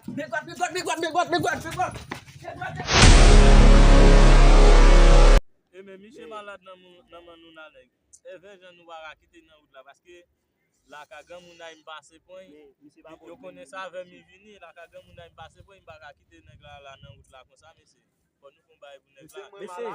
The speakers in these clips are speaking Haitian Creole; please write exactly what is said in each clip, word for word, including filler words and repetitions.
Degwad, degwad, degwad, degwad, degwad, degwad. E men, misye malad nan mou-, nan men nou la, nèg. Evè jan nou pa ka kite nan wout la, paske la ka granmoun ay m pase pwen. Yo konnen sa, avè m vini, la ka granmoun ay m pase pwen, m pa ka kite nèg la, la nan wout la konsa, mesye. Fò nou fè yon bagay pou nèg la. Mesye,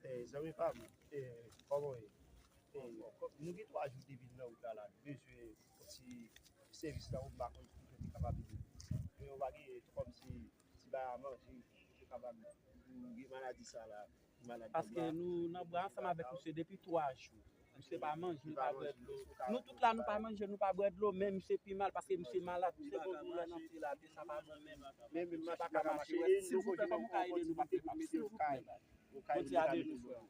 Eh, zanmi pa m, eh, kòman w ye? Eh, nou gen twa jou depi n nan wout la, la, nou bezwen yon ti sèvis la, ou pa konn ki jan te kapab ede. Men ou pa gen kòmsi ti bagay a manje, ou te kapab gen maladi sa la, maladi. Paske nou nan bra ansanm avèk misye depi twa jou. Misye pa manje, li pa bwè dlo. Nou tout la, nou pa manje, nou pa bwè dlo, men misye pi mal paske misye malad. Misye gen doulè nan pye l, pye sa pa bon menm. Misye pa ka mache. Silvouplè, kòman w ka ede nou, pa fè pa, silvouplè. Bondye ede nou, frè.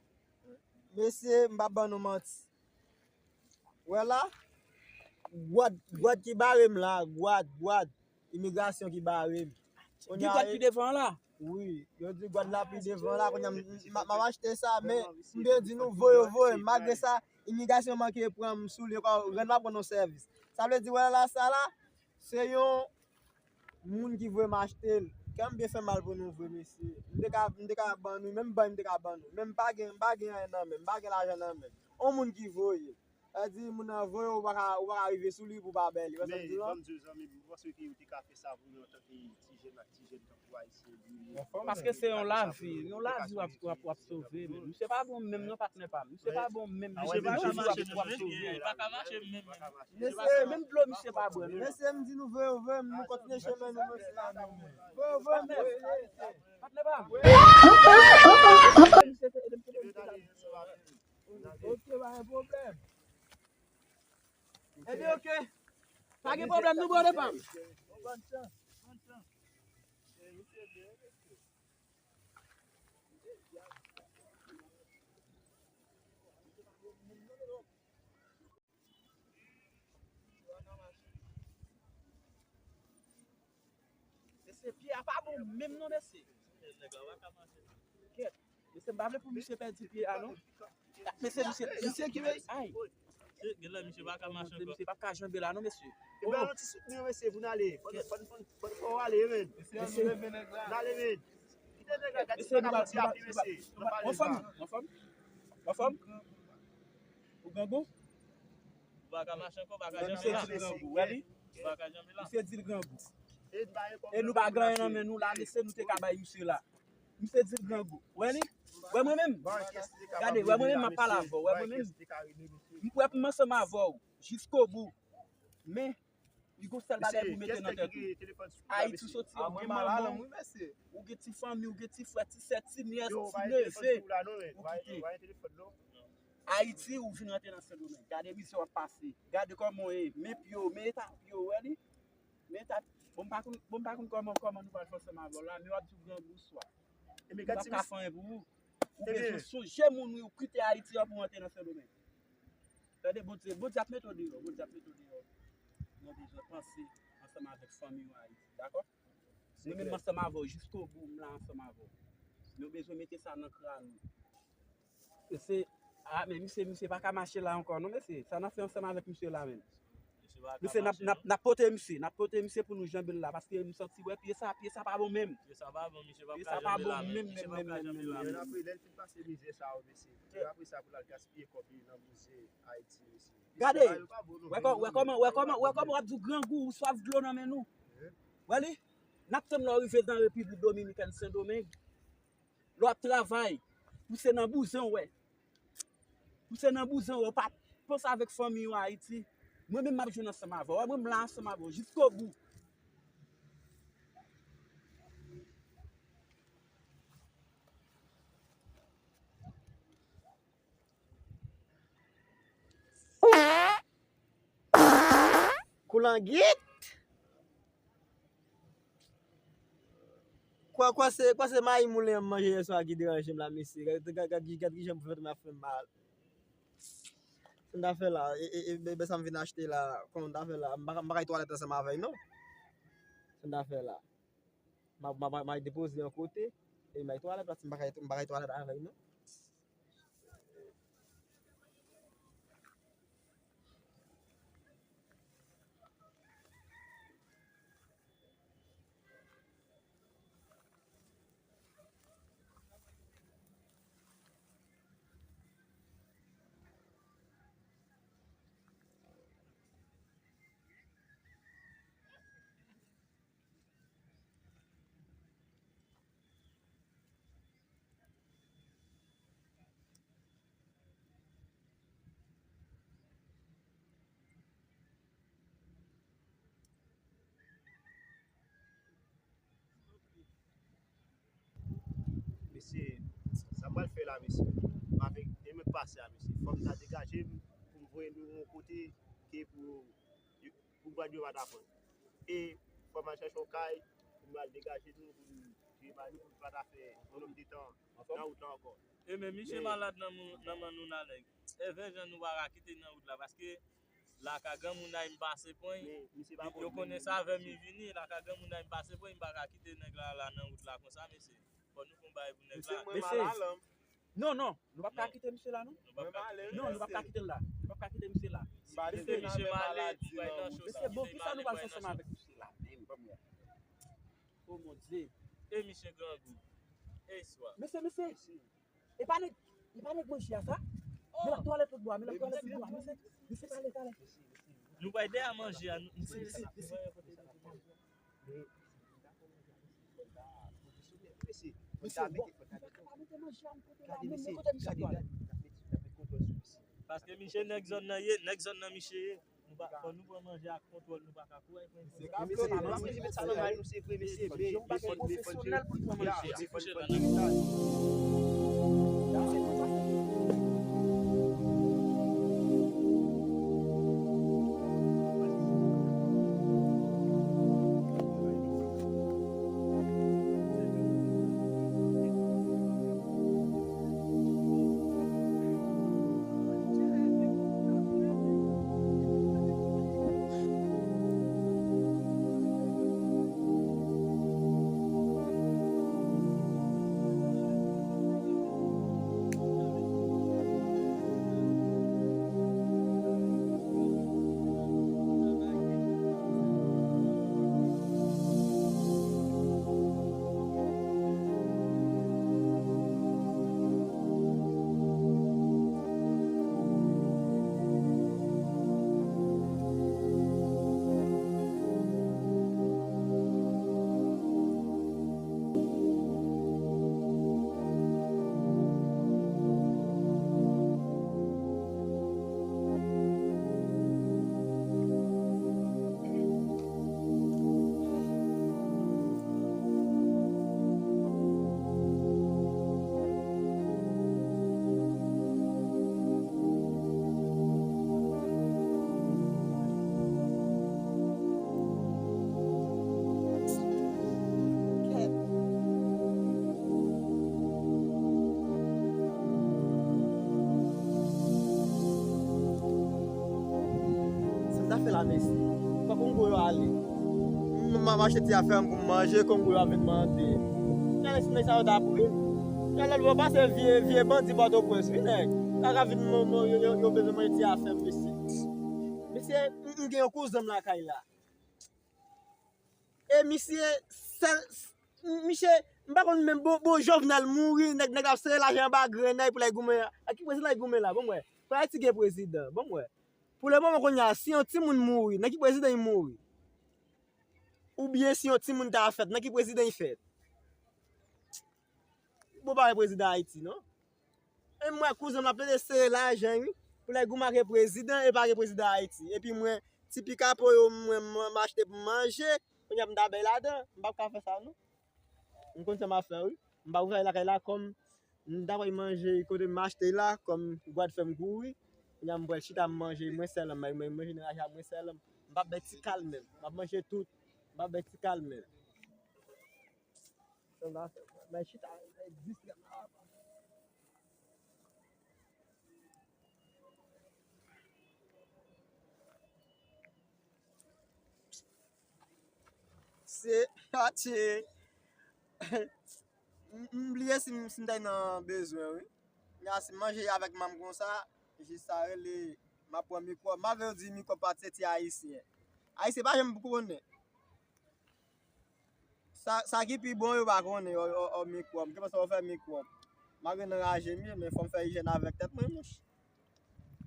Mesye, m p ap ban nou manti. Wè la, gwad, gwad ki bare m la, gwad, gwad, imigrasyon ki bare m. Gen gwad ki devan la? Wi, yo di gwad la pi devan la, kounye a m, m, m ap achte sa, men m byen di nou, voye yo voye m, malgre sa, imigrasyon manke pran m sou li, yo pa rann m ap rann yon sèvis. Sa vle di, wè la, sa la, se yon moun ki voye m achte l. Kè m byen fè mal pou nou vre, mesye. M te ka, m te ka ban nou, menm ban m te ka ban nou. Men m pa gen, m pa gen anyen nan men m, m pa gen lajan nan men m. On moun ki voye. Sa di moun nan voye, ou pa ka, ou pa ka rive sou li pou w pa bay li. Wè sa m di w lan? Men ban m di w, zanmi m, m panse ke ou te ka fè sa pou yo antanke ti jèn ak ti jèn tankou Ayisyen. Paske se yon lavi, yon lavi w ap, w ap, w ap sove, men misye pa bon menm non, patnè pa m. Misye pa bon menm, misye pa bon w ap, w ap sove. Mesye, menm dlo misye pa bwè non. Mesye, m di nou voye w voye m, nou kontinye chemen nou, mesye. Voye w voye m, mesye. Patnè pa m. Ok, pa gen pwoblèm. Ebyen, ok. Pa gen pwoblèm, nou bò depa m. Se pye a pa bon menm non, mesye. Kèt. Mesye, m pa vle pou misye pèdi pye a, non. Mesye, misye, misye ki veye. Ay. Gen lè misye pa ka mache ankò. Misye pa ka janbe la, non, mesye. Ebyen, nou ti soutni, mesye, pou n ale. Fò n, fò n, fò n, fò n ale, men. Mesye, n ale, men. Kite nèg la, gade si pa ka pèdi pye, mesye. Anfòm, anfòm. Anfòm. Ou grangou? Ou pa ka mache ankò, ou pa ka janbe la. Misye di l grangou, wè li? Ou pa ka janbe la. Misye di l grangou. E nou pa gen anyen nan men nou la, mesye, nou te ka bay misye la. Misye di l grangou. Wè li? Wè mwen menm? Gade, wè mwen menm, m ap pale avè w. Wè mwen menm? M prè pou m ansanm avè w jiskobou. Men, li gon sèl bagay pou mete nan tèt ou. Ayiti ou soti, ou gen manman, ou gen ti fanmi, ou gen ti frè, ti sè, ti nyès, ti neve. Ou kite. Ayiti, ou vin rantre nan Sendomeng. Gade mizè w ap pase. Gade kòman w ye. Men pye w, men eta pye w, wè li? Men eta, bon, m pa konn, bon, m pa konn kòman, kòman nou pral fè ansanm avè w la, men w ap di w grangou swa. Ou p ap ka fè anyen pou ou. Ou bezwen sonje moun wi, ou kite Ayiti an pou w rantre nan Sendomeng. Tande, Bondye, Bondye ap mete w deyò, Bondye ap mete w deyò. Nou bezwen panse ansanm avèk fanmi w Ayiti, dakò? Nou menm ansanm avè w, jiskobou, m la ansanm avè w. Nou bezwen mete sa nan kràn nou. Mesye, a, men misye, misye pa ka mache la ankò, non, mesye. Sa n ap fè ansanm avèk misye la, menm? Mesye, n ap, n ap, n ap pote misye, n ap pote misye pou nou janbe l la, paske m santi, wè, pye sa, pye sa pa bon menm. Pye sa pa bon, misye p ap ka janbe la, menm. Pye sa pa bon menm, menm, menm, menm, menm. Apre, lè l fin pase mizè sa yo, mesye, apre sa, pou l al gaspiye kòb li nan mize Ayiti, mesye. Gade, wè kò-, wè kòman, wè kòman, wè kòman w ap di w grangou, ou swaf dlo nan men nou. Wè li? N ap tann lè w rive nan Repiblik Dominikèn, Sendomeng. Lè w ap travay, pou se nan bouzen w wè. Pou se nan bouzen w wè, w pa panse avèk fanmi w Ayiti. Mwen menm m ap jwenn ansanm avè w. Wè mwen m la ansanm avè w jiskobou. Koulangit! Kwa, kwa se, kwa se mayi moulen an m manje yè swa ki deranje m la, mesye. Gad, gad, gad, gad kijan m fè m ap fè m mal. Sa m ta fè la, e, e, e, e, sa m vin achte la, kòman m ta fè la? M pa, m pa kay twalèt ansanm avè l, non. Sa m ta fè la? M a, m a, m a, m a depoze yon kote, e m ay twalèt, paske m pa kay, m pa kay twalèt avè l, non. Mesye, sa m pral fè la, mesye? Avèk demen k pase a, mesye, fò m ta degaje m pou m voye nou yon kote ke pou, pou bandi yo pa ta pran. E fò m al chèche yon kay pou m al degaje nou, pou m viv a nou, pou m pa ta fè yon nonm de tan nan wout la ankò. E men misye malad nan mou-, nan men nou la, nèg. Evè jan nou pa ka kite l nan wout la, paske laka granmoun ay m pase pran, yo konnen sa vè m vini, laka granmoun ay m pase pran, m pa ka kite nèg la la nan wout la konsa, mesye. Fò nou fè yon bagay pou nèg la. Mesye, non, non, nou p ap ka kite misye la, non. Non, nou p ap ka kite l la. Nou p ap ka kite misye la. Kite misye m ale, li pral nan cho sa. Mesye, bon, kisa nou pral fè ansanm avèk misye la menm, ban m wè. O mon Dye. E misye grangou. E swa. Mesye, mesye. E pa nèg, e pa nèg manje a sa? Men l ap twalèt lòt bò a, men l ap twalèt lòt bò a, mesye. Mesye, talè, talè. Nou pral dèyè manje a, nou, mesye, mesye, mesye. Mesye, bon, fò n ta mete manje a kote la, men kote misye twalèt. Paske misye nèg zòn nan ye, nèg zòn nan misye ye. Nou pa, fò nou pran manje ak kontwòl, nou pa ka kouri pran. Mesye, nou pa manje, met sa nan may nou, se vre, mesye, men, men fò n, men fò n jere, men fò n jere. Mesi. Fòk Kongo yo ale. M, m ap achte ti afè m pou m manje, Kongo yo ap vin mande. Jan lè si nèg sa yo ta pri. Jan lè yo pase vye, vye bandi Pòtoprens, wi nèg. Kaka vin, yo, yo, yo, yo bezwen manje ti afè m, mesi. Mesi, m, m gen yon kouzen m lakay la. E misye, sèl, misye, m pa konn menm, bon, bon, Jovenel mouri, nèg, nèg ap sere lajan anba grenn pou l al goumen. A ki prezidan l goumen la? Bon, m wè. Pou Ayiti gen prezidan. Bon, m wè. Pou le moman kounye a, si yon timoun mouri, nan ki prezidan li mouri? Oubyen si yon timoun ta fèt, nan ki prezidan li fèt? Bon, pa gen prezidan Ayiti, non. E m wè kouzen m ap plede sere lajan, wi. Pou lè goumen gen prezidan, e pa gen prezidan Ayiti. Epi mwen, ti pikapo yo, mwen, mwen, m achte pou m manje, kounye a m ta bay ladan, m p ap ka fè sa, non. M konn sa m ap fè, wi. M pa pou fè lakay la, kòm m ta pral manje kote m achte la, kòm gwad fè m kouri. Kounye a m pral chita m manje mwen sèl, mwen, mwen manje nan raja mwen sèl. M p ap bay ti kal menm. M ap manje tout. M p ap bay ti kal menm. Sa m ta fè, mwen. Mwen chita, mwen distrè m la. Se, atye. M, m bliye si m, si m ta nan bezwen, wi. Nya si m manje avèk manm konsa, jis sa rele, m ap pran mikwòb. Malgre yo di mikwòb pa se ti ayisyen. Ayisyen pa janm konnen. Sa, sa ki pi bon, yo pa konnen, yo, yo, yo mikwòb. Ki panse yo fè mikwòb. Malgre nan raje m ye, men fò m fè ijyèn avèk tèt mwen, mouch.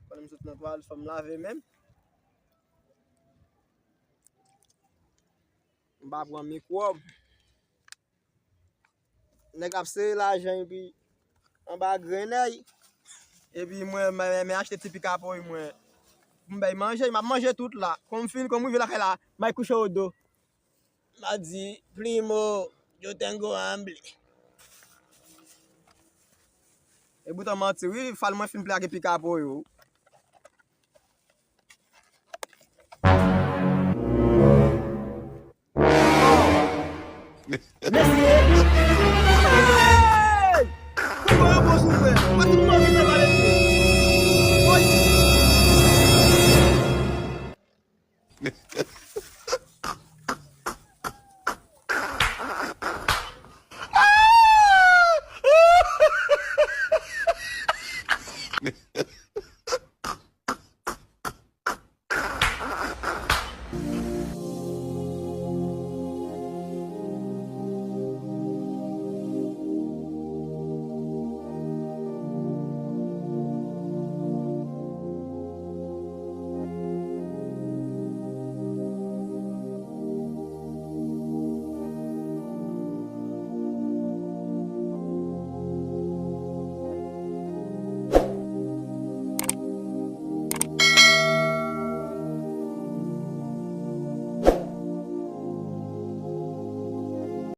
Pandan m sot nan twalèt, fò m lave men m. M pa pran mikwòb. Nèg ap sere lajan epi anba grenèy. Epi mwen, mwen, mwen achte ti pikapoy mwen. Pou m bay manje, m ap manje tout la. Kon m fin, kon m rive lakay la, m al kouche o do. M ap di, Primo, yo tengo hambre. E poutan manti, wi, fal mwen fin plake pikapoy yo. Mesye,